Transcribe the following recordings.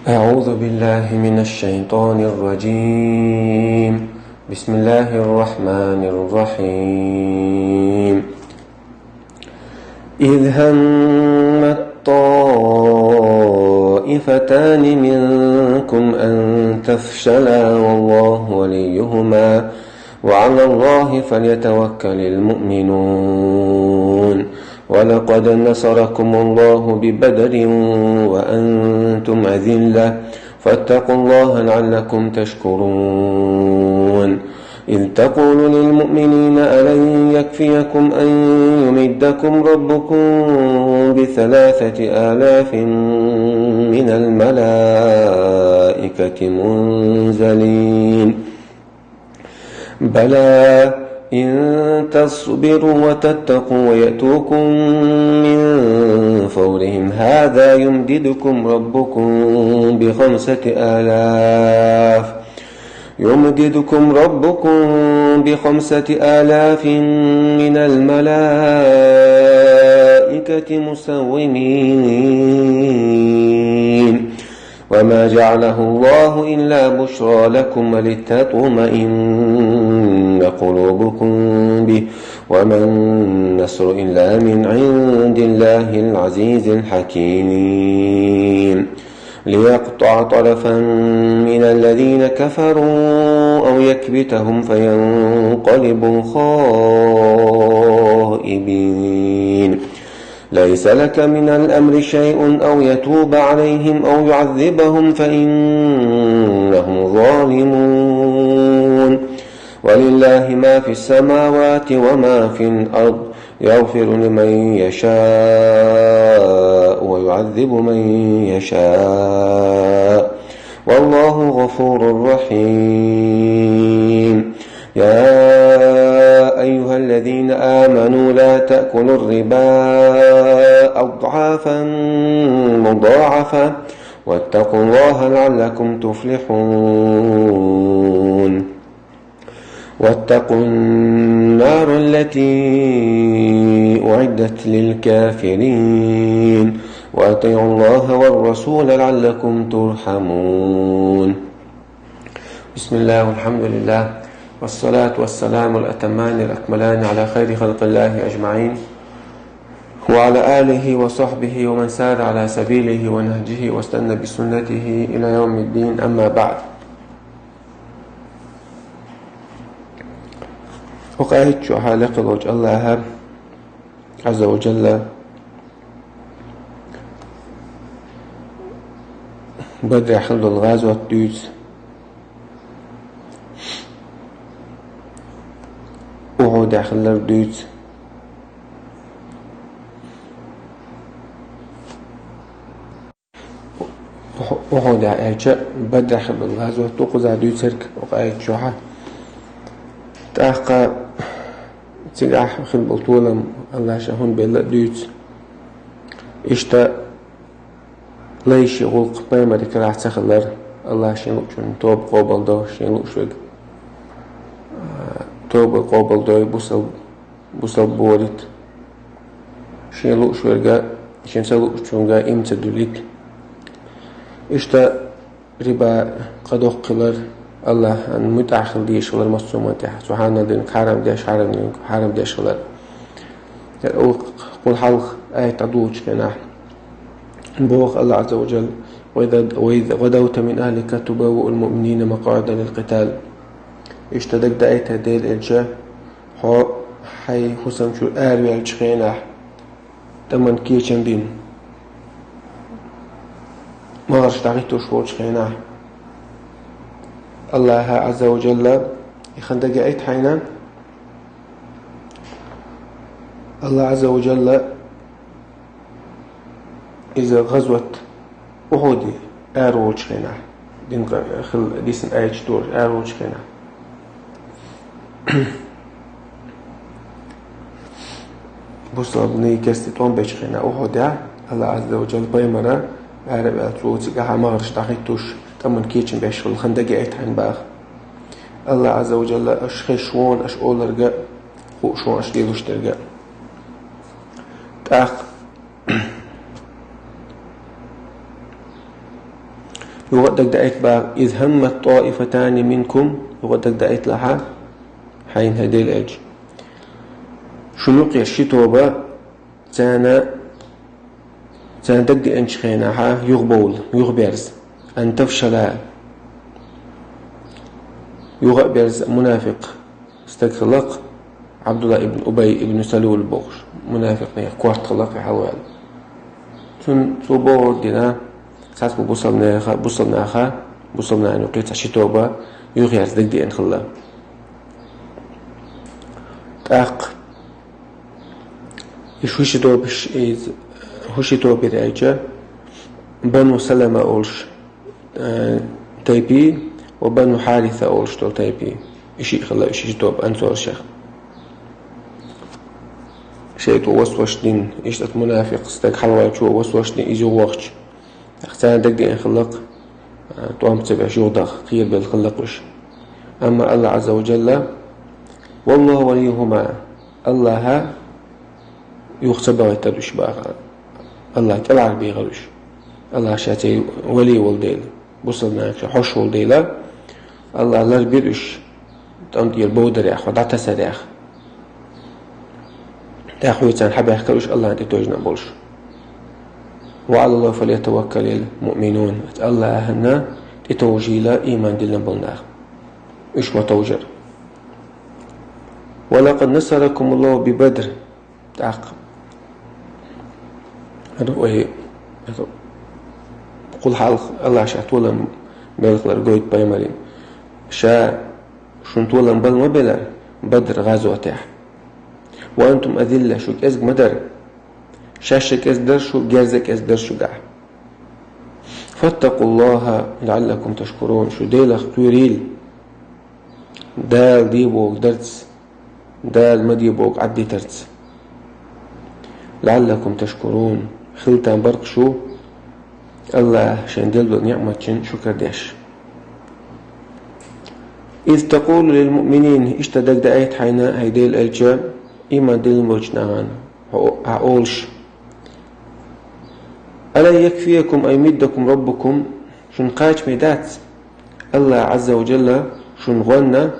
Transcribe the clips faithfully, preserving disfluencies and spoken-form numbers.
أعوذ بالله من الشيطان الرجيم. بسم الله الرحمن الرحيم. إذ همت طائفتان منكم أن تفشلا والله وليهما وعلى الله فليتوكل المؤمنون. ولقد نصركم الله ببدر وأنتم أذلة فاتقوا الله لعلكم تشكرون. إذ تقول للمؤمنين ألن يكفيكم أن يمدكم ربكم بثلاثة آلاف من الملائكة منزلين. بلى إن تصبروا وتتقوا ويأتوكم من فورهم هذا يمددكم ربكم بخمسة آلاف يمددكم ربكم بخمسة آلاف من الملائكة مسومين. وما جعله الله إلا بشرى لكم ولتطمئن قلوبكم به وما النصر إلا من عند الله العزيز الحكيم. ليقطع طرفا من الذين كفروا أو يكبتهم فينقلبوا خائبين. ليس لك من الأمر شيء أو يتوب عليهم أو يعذبهم فإنهم ظالمون. ولله ما في السماوات وما في الأرض يغفر لمن يشاء ويعذب من يشاء والله غفور رحيم. يا أيها الذين آمنوا لا تأكلوا الربا أضعافا مضاعفة واتقوا الله لعلكم تفلحون. واتقوا النار التي أعدت للكافرين. وأطيعوا الله والرسول لعلكم ترحمون. بسم الله والحمد لله والصلاة والسلام الأتمان الأكملان على خير خلق الله أجمعين وعلى آله وصحبه ومن سار على سبيله ونهجه واستنى بسنته إلى يوم الدين، أما بعد. ХӀокху аят чохь лекха волчу Аллаха Азза ва Джалла Бадрехь хилла долу гӀазот дуьйцу, Ухьудехь хилларг дуьйцу. Ухьудехь аьлча, Бадрехь хилла долу гӀазот ду кхуза дуьйцург хӀокху аят чохь. ТӀаккха цигахь хилла болу толам Аллаха Шен хӀунда белла а дуьйцу. Иштта лайши гӀуллакх пайхамаран карахь ца хилар, Аллаха Шен луучунна тоба къобалдо, Шен лууш верг, а, тоба къобалдой, бусал-, бусалба борита. Шен лууш верга, шен ца луучунга иман ца дуьллийта. Иштта риба къадоккхуьйлар, Аллахьан муьтӀахь хила дезаш хилар массо а хӀуманна тӀехь, цу хьарам динарг хьарам деш, хьарам динарг хьарам деш хилар. ХӀара вай кхул хьалха аят дӀадолучу хенахь, боху Аллах Азза ва Джалла: «وإذ، وإذ غدوت من أهلك تبوئ المؤمنين مقاعد للقتال». Иштта даг даийта, Дела элча, хьо хьайн хӀусам чуьра араваьллачу хенахь, тӀаман кечам бина, магӀарш дӀахӀиттош волчу хенахь, Аллаха Азза ва Джалла и хӀун дагайта хьайна? Аллах Азза ва Джалла иза гӀазват Ухьуди араволчу хенахь, дин къа-, хила дисина аят чу догӀуш араволчу хенахь, бусалбанийн кестта тӀом бечу хенахь Ухьудехь, Аллах Азза ва Джалла пайхамара ара а ваьлла, цо цигахь магӀарш дӀахӀиттош, тӀаман кечам беш хилла хӀун дагайта хьайна баха. Аллах Азза ва Джалла аша хезаш ву хьуна аша олург а, хууш ву хьуна аша лелош дерг а. ТӀаккха: Юха а дагадоуьйту боху: «Из хӀаммат тӀоифатани минкум», юха а дагадоуьйту ахьа, хьайна хӀай Делан элча. Шуна юкъера ши тоба, царна, царна дагадеанчу хенахьа юхабовла, юхаберза. «Ан тафшала». Юха а берза мунафикъ стаг хилла-кх, Ӏабдулла ибн Убай ибн Салул бохуш, мунафикъех корта хилла-кх и хьалаваьлла. Цунна цо бохург дина, цхьацца бусалбанеха, бусалбанаха, бусалбанана юкъе цхьа ши тоба юхаерза дагадеана хилла. ТӀаккха и хӀу ши тоба, иза хӀу ши тоба яра аьлча, Бану Салама олуш, э, тайпий ва Бану Хьариса олуш долу тайпий. И шиъ хилла, и ши тоба ансаршех. Шайна тӀе васвас дина, иштта мунафикъ стаг хьалаваьллачо васвас дина иза юхавахча. Царна дагадеана хилла-кх, э, тӀом ца беш юхадаха, кхерабелла хилла-кх уьш. Амма Аллах Ӏазза ва Джалла: «Валлаху валийюхума», Аллаха юха ца бахийтар уьш боху. Аллах тӀелхьара бехира уьш. Аллах ша церан вали волу дела, бусалбанаш ша хьош волу дела, Аллах ларбира уьш тӀам тӀера бовдарех, хьо дӀатасарех. ТӀаккха хьоьца хьабаьхкира уьш Аллахна тӀетовжина болуш. «Ва Ӏалаллахи фалятаваккалил муъминун». Аллахна тӀетовжийла ийман диллина болу нах. Уьш ма товжара. «Ва лакъад насаракумуллаху би Бадр». ТӀаккха. Ой, кхул хьалха Аллах ша толам белхалар гойту пайхамарийн. Ша шуна толам бала ма белара Бадр гӀазотехь. «Ва антум азилла», шу кӀезиг ма дара. Шаьш а кӀезиг дара шу, герз а кӀезиг дара шуьгахь. «Фаттакъуллаха лаӀаллакум ташкурун», шу Делах кхоьрийла. Дала де бохург дарца, Дала ма де бохург Ӏаддитарца. «ЛаӀаллакум ташкурун», хила там бара-кх шу, Аллаха шайна делла долу неӀматчун шукар деш. «Из такъулу лил муъминин», иштта дагадоуьйту хьайна, хӀай Делан элча, ийман диллина болчу нахана, хьо, хьо олуш: «Алан якфиякум ан юмиддакум раббукум», шуна кхачаме дац Аллах Ӏазза ва Джалла шуна гӀонна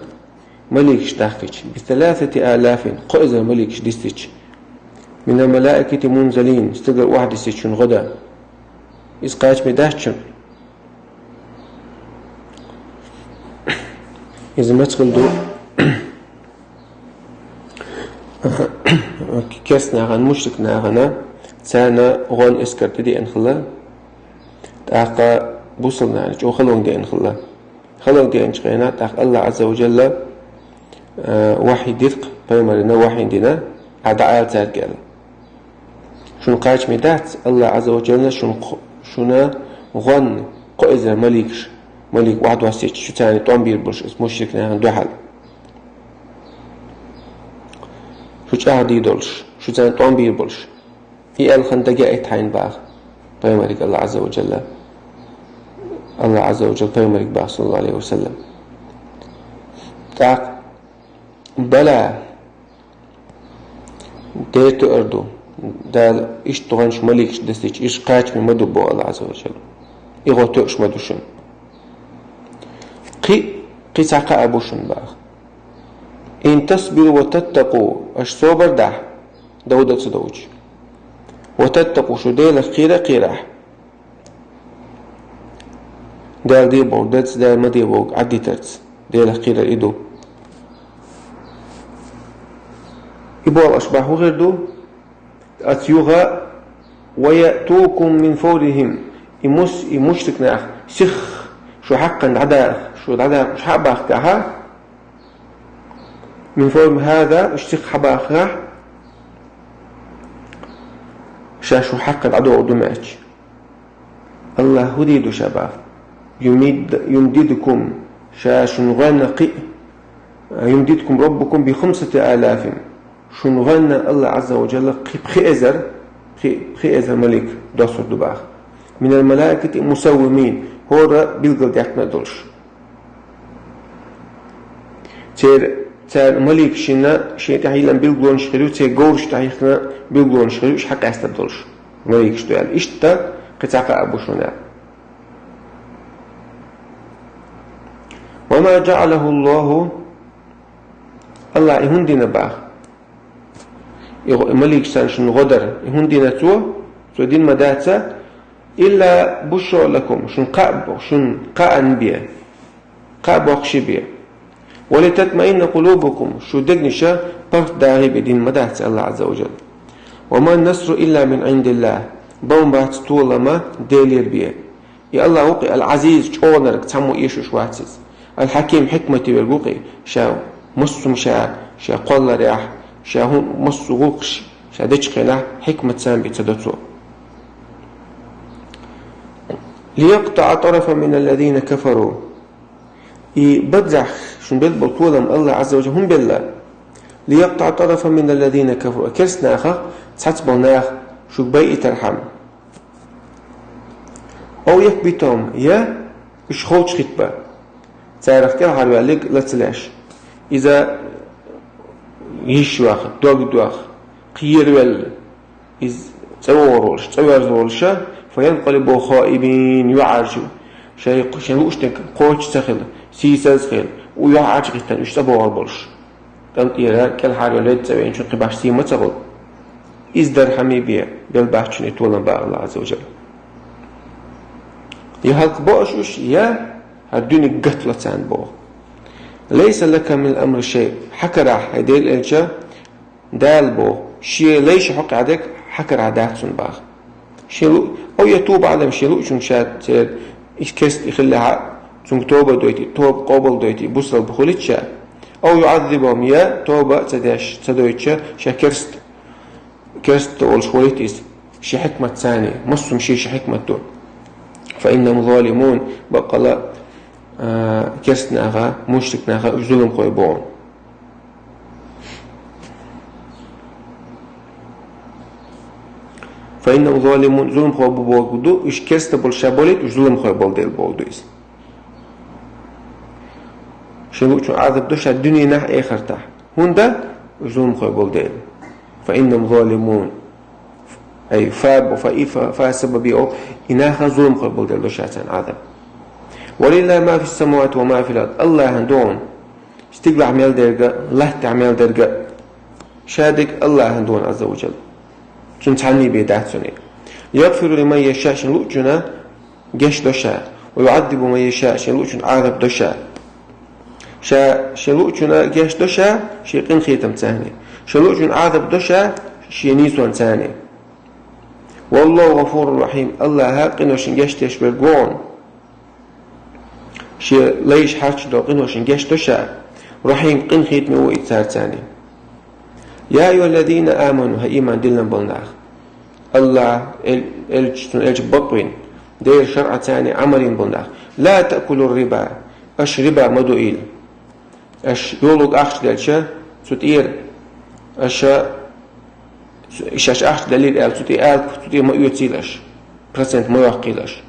маликаш дахкича, «би саласати алафин», кхо эзар маликаш дисича, «минал малаикати мунзалин», стагара охьадисича шуна гӀо дан. Иза кхачаме дац шуна. Иза маца хила ду? Керста нахана, мушрик нахана, царна гӀон эскар тӀедеана хилла, тӀаккха бусалбанаш чӀогӀа халонга деана хилла. Халонга деанчу хенахь, тӀаккха Аллах Ӏазза ва Джалла, э, вахьи дира-кх, пайхамарна вахьи дина, ахьа дӀаала цаьрга аьлла. Шуна кхачаме дац, Аллах Ӏазза ва Джалла шуна кхо-, шуна гӀонна кхо эзар маликаш, малик охьадоссийча, шу царна тӀом бийр болуш, иза мушрик нахана дуьхьал. Шу чӀагӀдийр долуш, шу царна тӀом бийр болуш. И аьлла хан дагадоуьйту хьайна боху пайхамарга Аллах Ӏазза ва Джалла. Аллах Ӏазза ва Джалла пайхамарга боху, саллаллаху Ӏалайхи ва саллам. ТӀаккха: «Бала, дера тоьар ду, Дала иштта гӀонаш маликаш дисича, уьш кхачаме ма ду», боху Аллах Ӏазза ва Джалла. И гӀо тоьаш ма ду шуна. Кхин, кхин цхьа кхаъ а бу шуна боху. «Ин тасбиру ва таттакъу», аша собар дахь, дов дан ца довча. «Ва таттакъу», шу Делах кхера а кхерахь. Дала де бохург дарца, Дала ма де бохург Ӏаддитарца, Делах кхерар и ду. И боху аша боху хӀун хир ду? Аца юха: «Ва яътукум мин фаврихим». И мус-, и мушрик нах сиха шу хьакхана дӀадаха, шу дӀадаха, шу хьа а бахкахьа, «мин фаврихим хӀаза», уьш сиха хьабахахь, ша шу хьакхана дӀадохур ду моьттуш. Аллах хӀун дийр ду ша боху? «Юмид-, юмдидкум», ша шуна гӀоьнна кхин а, «юмдидкум раббукум би хумсати алафин». Шуна гӀоьнна Аллах Ӏазза ва Джалла кхин пхи эзар, пхи, пхи эзар малик доссур ду боху. «Минал малаикати мусаввимин», хӀора билгалдаьккхина а долуш. Церан, церан маликашна шен тӀехь йиллина билгалонаш хир ю, церан говраш тӀехь йихкина билгалонаш хир ю, уьш хьакъаьстар долуш. Маликаш ду аьлла. Иштта кхин цхьа кхаъ а бу шуна аьлла. جعله الله, Аллахӏа и хӀунда дина бах. И гӀо-, и маликашца шун гӀо дар, и хӀунда дина цо, цо дина ма дац, إلا بشرى لكم, шун кхаъ бо-, шун кхаъан бе, кхаъ бохкаш бе. ولتطمئن قلوبكم, шун дегнаш паргӀатдагӀа бе дина ма дац Аллахӏа عز وجل. وما النصر إلا من عند الله, бан бац толам Делера бе. И Аллахӏ вукхи العزيز, чӀоагӀанарг, цхьаммо эшаш вац из. الحكيم, хьикмате верг вукхи, ша массум ша, ша кхолларехь, ша хӀун массу гӀулакхаш, ша дечу хенахь хьикмат сам бе ца до цо. ليقطع طرفا من الذين كفروا. И бадзахь шун белла болу толам Аллахӏа عز وجل хӀун белла? ليقطع طرفا من الذين كفروا. Керста нахах цхьацца болу нах шуьга байийтархьама. أو يكبتهم, я уьш холчу хӀитта бан. Царах кӀелхьарваьлларг ла ца леш. Иза йиш йоьхна, дог доьхна, кхеравелла, иза цӀа вогӀур волуш, цӀа верзор волуш, فينقلبوا خائبين, юьхьӀаьржа, шайн, шайн луъушдерг кхочуш ца хилла, сийсаз а хилла, юьхьӀаьржа хӀиттина уьш цӀа богӀур болуш. КӀантӀера кӀелхьарвелла, ведда цӀа веанчун кхин баш сий ма ца хуьлу. Иза дархьаме бе, белла бац шуна и толам бах Аллахӏа عز وجل. Я хӀаллакбо аша уьш, я хӀара дуьне гатла царна боху. ليس لك من الأمر شيء. Хьан карахь, хӀай Делан элча, Дала боху, шен лайшна хьокъехь дерг хьан карахь дац цунна бах. Шен лу-, أو يتوب عليهم, шен луъучунна ша церан и керста и хиллехь а, цуьнга тоба а дойтий, тоба къобал а дойтий, бусалба хуьлийта ша. أو يعذبهم, я тоба а ца деш, ца дойтуш, ша керста, керста волуш хуьлийта иза. Шен хьикмат царна, массум шен, шен хьикмат ду. فإنهم ظالمون, баккъала, а, керста наха, мушрик наха уьш зуламхой боху. فإنهم ظالمون, зуламхой бу бохург ду, уьш керста болуш ша болийта, уьш зуламхой болу дела бохург ду иза. Шен луъучунна Ӏазап до ша дуьненахь а, эхартахь а. ХӀунда? Уьш зуламхой болу дела. فإنهم ظالمون. أي فا بو، فا إي فا، فا سبب أو، и наха зуламхой болу дела до ша царна Ӏазап. ولله ما في السماوات وما في الأرض. Аллахьан ду хьуна стигалахь мел дерг а, латтахь мел дерг а. Ша дерг Аллахьан ду хьуна, عز وجل. Цуьнан цхьанний бен дац хьуна. يغفر لمن يشاء, шен луъучунна гечдо ша. ويعذب من يشاء, шен луъучунна Ӏазап до ша. Ша шен луъучунна гечдо ша, шен къинхетам царна. Шен луъучунна Ӏазап до ша, шен нийсонца царна. والله غفور رحيم. Аллахь къиношна гечдеш верг ву хьуна. Шен лайш хьарчдо къиношна гечдо ша. Рахьим, къинхетаме ву и царца царна. يا أيها الذين آمنوا, хӀай ийман диллина болу нах. Аллахь, эл-, элча, цуьнан элча бакъвина, Делан шарӀаца царна Ӏамал йина болу нах. لا تأكلوا الربا. Аша риба ма дуийла. Аша йолу ахча делча, цу тӀера, аша, ша ахча делира аьлла, цу тӀе алапа, цу тӀе ма оьцийла аша. Процент ма йоккхийла аша.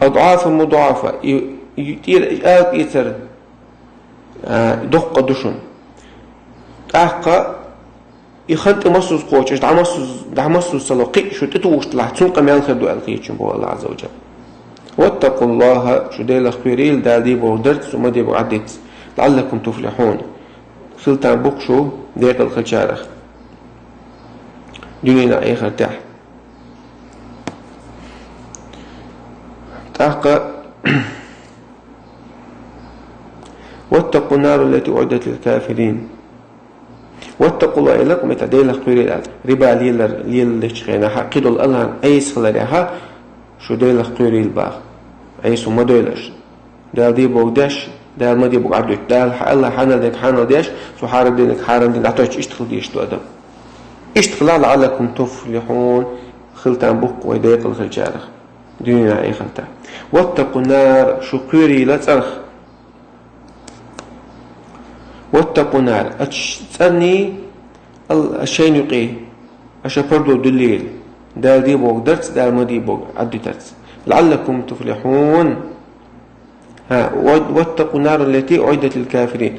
أضعافا مضاعفة, и, и тӀера алапа эцар, а, доккха ду шуна. ТӀаккха и хан тӀе массаза кхочуш, дӀа массаза, дӀа массаза ца ло, кхин а шу тӀетухуш делахь, цуьнан къамел хир ду аьлла кхечун боху Аллахь, عز وجل. واتقوا الله, шу Делах кхоьрийла, Дала де бохург дарца, цо ма де бохург Ӏадитаца. لعلكم تفلحون. Хила там бу-кх шу декъала хиллачарах дуьненахь, эхартехь. ТӀаккха, واتقوا النار التي أعدت للكافرين. واتقوا الله, и лакъ мета Делах кхоьрийла аьлла. Риба лелар, лелалечу хенахь, кхидолу Аллахьан Ӏеса хиларехь, шу Делах кхоьрийла баха. Ӏеса ма дойла аша. Дала де бохург деш, Дала ма де бохург Ӏаддуьту. Дала хьа-, Аллахь хьанал дерг хьанал деш, цо хьарам динарг хьарам дина дӀатоьттуш, иштта хила дезаш ду адам. Иштта хила, لعلكم تفلحون, хила там бу-кх вай декъала хиллачарах дуьненахь, эхартехь. واتقوا النار, шу кхоьрийла цӀарах. واتقوا النار, аша цӀарний ал-, шайна юкъе аша пардо дуьллийла, Дала де бохург дарца, Дала ма де бохург Ӏаддитарца. لعلكم تفلحون. ХӀа, ва-, واتقوا النار التي أعدت للكافرين.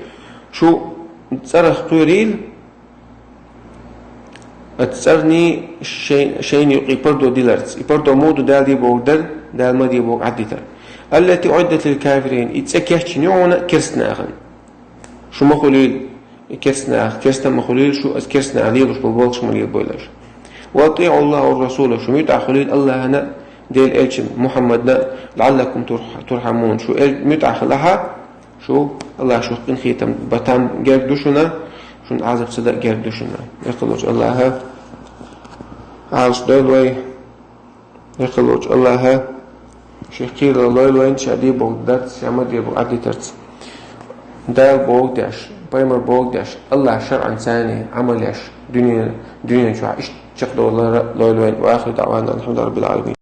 Шу цӀарах кхоьрийла, оцу цӀарний шай-, шайна юкъе пардо диларца. И пардо муха ду? Дала де бохург дар, Дала ма де бохург Ӏаддитар. التي أعدت للكافرين, и цӀе кечйина ю хьуна керста нахана. Шу ма хуьлийла, и керста наха, керста ма хуьлийла шу, аз керста наха лелаш бола болхаш ма лелабойла аша. وأطيعوا الله والرسول, шу муьтӀахь хуьлийла Аллахьана, Делан элчана Мухьаммадана, لعلكم ترح-, ترحمون, шу эл-, муьтӀахь хилахь, шу Аллахь шух къинхетам, баттам герга ду шуна, шун Ӏазап ца даа герга ду шуна. Лекха волчу Аллахьа Ӏалаш дойла вай. Лекха волчу Аллахьа шен кхерам лойла вайна, ша дийр болу дарц, ша ма дийр болу Ӏадитарца. Дала бохург деш, пайхамара бохург деш, Аллахьан шарӀанца Ӏамал еш, дуьне-, дуьнен чохь иштта чекхдовлар лойла вайна. وآخر دعوانا أن الحمد لله رب العالمين.